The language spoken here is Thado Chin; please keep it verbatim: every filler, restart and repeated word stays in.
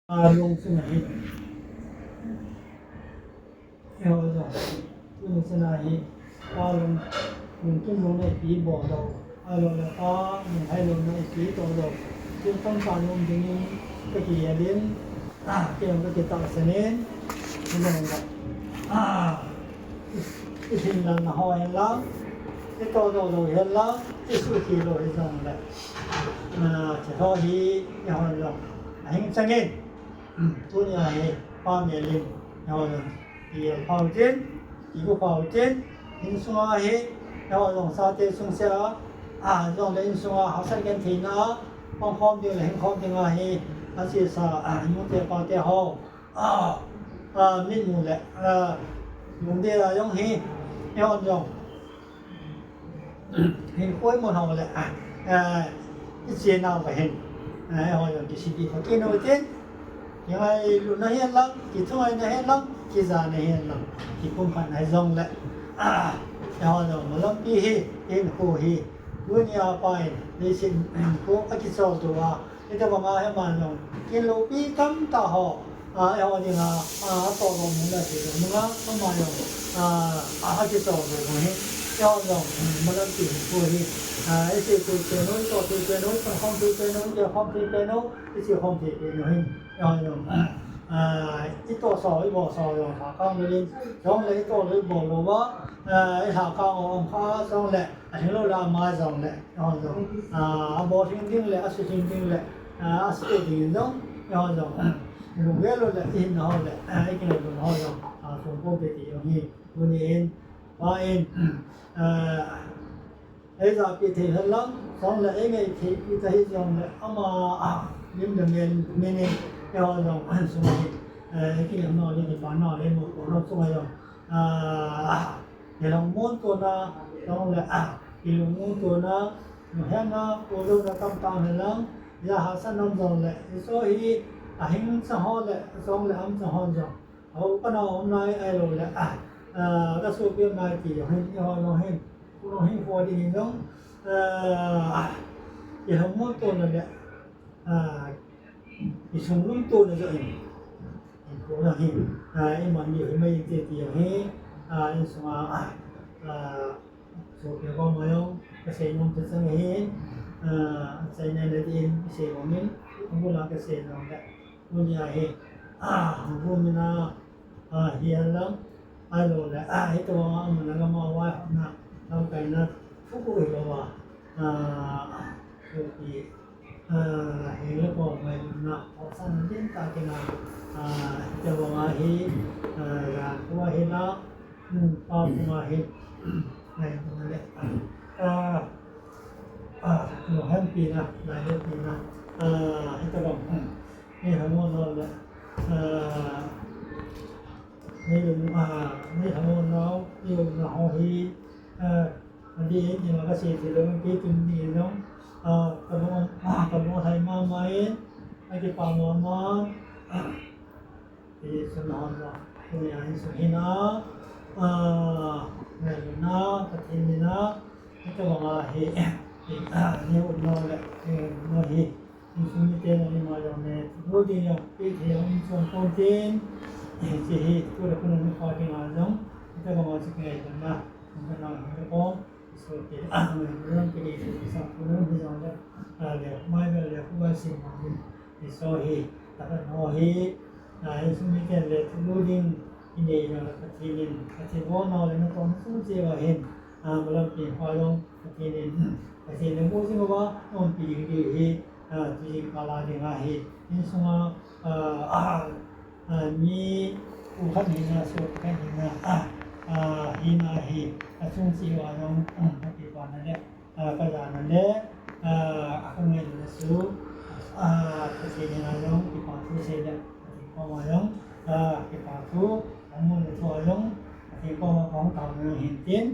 A lung sung ahi. Eiho jong tuni chana hi pa lung, lungkim lungna ipi bol lou, ahilou le pa lunghai louna ipi toh lou, thil tamtah um dingin kakigel in, ah, kei jong kakitahsan in, hijongle, ah, i, i hinlelna ho hen lang, i toh lou lou hen lang, i suhthei lou hijongle, ah, hiche ho hi eihon jong ahing chang in. Tunia hi pa mel in, eiho jong, i el pha u tin, i gu pha u tin, insunga hi, eiho jong chate sung seh a, a, jongle insunga hahsat gentheina a, pang khom ding le hing khom ding a hi, achesa, a, nute pate ho, a, a, mitmu le, a, lungdei a jong hi, eiho jong. Hinkho imu nau le, ah, ah, i chenau va hin, ah, eiho jong kiseipi kha kit u tin, kingailutna hihen lang, kithungaina hihen lang, kijana hihen lang, kipumkhatna hijongle, ah, eiho jong malampi hi, hinkho hi, tunia pa in, leiset hinkho akichol tou a, Hitobanga hi aman jong, kin loupi tamtah ho, a, eiho dinga, a, atoh lou nung le, atoh lou nunga, ama jong, a, a, akichol lou nung hi, eiho jong, malampi hinkho hi, a, isei thei pen u, itoh thei pen u, ipankhom thei pen u, igelkhom thei pen u, ichekhom thei pen u hi, eiho jong, a, itoh sah, ibol sah jong, lhakang lou in, jongle itoh lou ibol lou a, a, ilhakang u um kha, jongle, Ahilou le ama jongle, eiho jong, a, abol ding ding le, asuhtheng ding le, a, asuhtheng ding jong, eiho jong, lunggel u le, ihinna ho le, a, ikingailutna ho jong, a, songpom te ti jong hi, tunin, pa in, a, eijahpi thei hen lang, jongle, eingaitheipi ta hijongle, ama, a, lim le mel, mel in, eiho jong, sung hi, a, ikingaina le, kipana le, mopohna sunga jong, a, Kilungmon tona, jongle, ah, kilungmon tona, nuhenga, puluna tamtah hen lang, ja hahsat nom jongle, iso hi, ahing cha ho le, jongle, am cha ho jong. Ho kana um nai ahilou le, ah, ah, kasopi um nai ti jong hin, eiho jong hin, khu jong hin kho ding hin jong, ah, kilungmon tona le, ah, kisunglum tona jong hin. Hinkho jong hi, a, iman diu himai inte ti jong hi, a, insunga, a, a, sopi koma jong, kasei nom tachang ahi, a, achaina le din, isei nom in, abula kasei nom le, tunia hi, a, hung mina, a, hihen lang, ahilou le, a, hitobanga amuna lama vaihopna, lamkaina, thugu hilou a, a, sopi, A, hile ko ngailutna, tahsan din ta kina, a, hitobanga hi, a, jan tua hi na, um, pa kuma hi, ngailutna le, a, a, lunghanpi na, ngailutpi na, a, hitobang, um, hi hamo no le, a, ngailutna, a, hi hamo no, hi hamo no hi, a, Adih in, ima kasei thei lou, kei tuni jong, ah, kalung, ah, kalung athai mama in, akipa mama, ah, ti sun hon jong, tunia insung hina, ah, ngailutna, Pathen mina, hitobanga hi, ah, ni umna le, ni umna hi, Insung mite nangma jong le, bu ding jong, pi thei jong, insung kon tin, hiche hi, tu le khun nangma dinga jong, ita kama chu kingailutna, nangma nang le ko, so ke, nang ke ni chu sa ko nang hi jong le, a le, mai le le, khu ba sim ma ni, so hi, ta ka no hi, a, insung mite le, bu ding, inei jong le, Pathen in, Pathen bo no le, na ko, sung che ba hin, a, malam pi ho jong, Pathen in, Pathen in bu jing ba, um pi ding hi, a, tu jing kala ding ahi. Insunga, a, a, a, mi u khat hina, sopi khat hina, a, a, hina hi, achung cheh uva jong, um, kakipana le, a, kajana le, a, akangailutna chu, a, Pathen henga jong kipa thu sei le, Pathen koma jong, a, kipa thu, amu le thu a jong, Pathen koma kahung taona jong hin tin,